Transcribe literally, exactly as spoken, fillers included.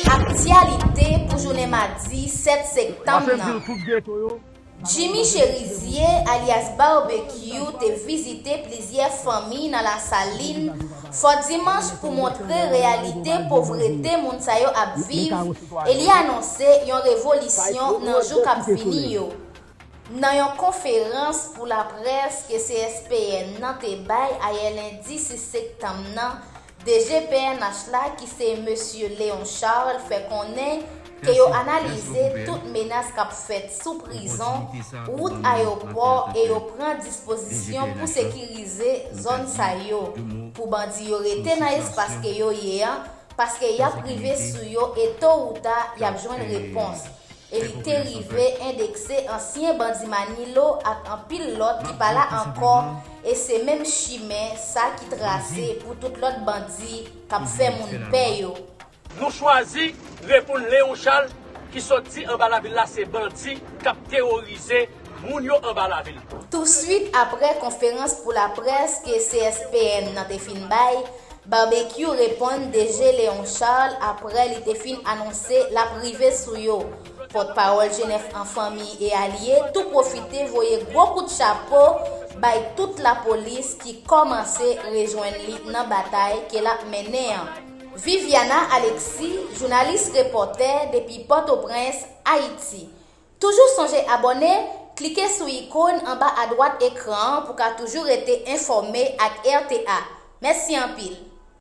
Aktyalite pou jounen madi sèt septanm nan. Jimmy Chérizier, alyas Barbecue, te vizite plizyè fanmi nan Lasalin fò dimanch pou montre reyalite povrete moun sa yo ap viv, e li anonse yon revolisyon nan jou k ap vini yo. Nan yon konferans pou laprès ke C S P N nan te bay ayè lendi sis septanm nan, D G P N H la, ki se mesye Léon Charles, fè konnen ke yo analize tout menas k ap fèt sou prizon, wout ayewopò, e yo pran dispozisyon pou sekirize zòn sa yo, pou bandi yo rete nan espas ke yo ye an, paske y ap rive sou yo e to ou ta y ap jwenn repons. E li te rive endekse ansyen bandi Manilo ak anpil lòt ki pa la ankò, e se menm chimen sa ki trase pou tout lòt bandi k ap fè moun pè yo. Nou chwazi reponn Léon Charles ki sot di anba lavil la se bandi k ap teworize moun yo anba lavil. Touswit aprè konferans pou laprès ke C S P N nan te fin bay, Barbecue reponn D G Léon Charles aprè li te fin anonse l ap rive sou yo. Pòtpawòl G nèf an Fanmi e Alye tou pwofite voye gwo kout chapo bay tout lapolis ki kòmanse rejwenn li nan batay ke l ap mennen an. Viviana Alexis, jounalis repòtè depi Pòtoprens, Ayiti. Toujou sonje abòne, klike sou ikòn anba adwat ekran an pou ka toujou rete enfòme ak R T A. Mèsi anpil.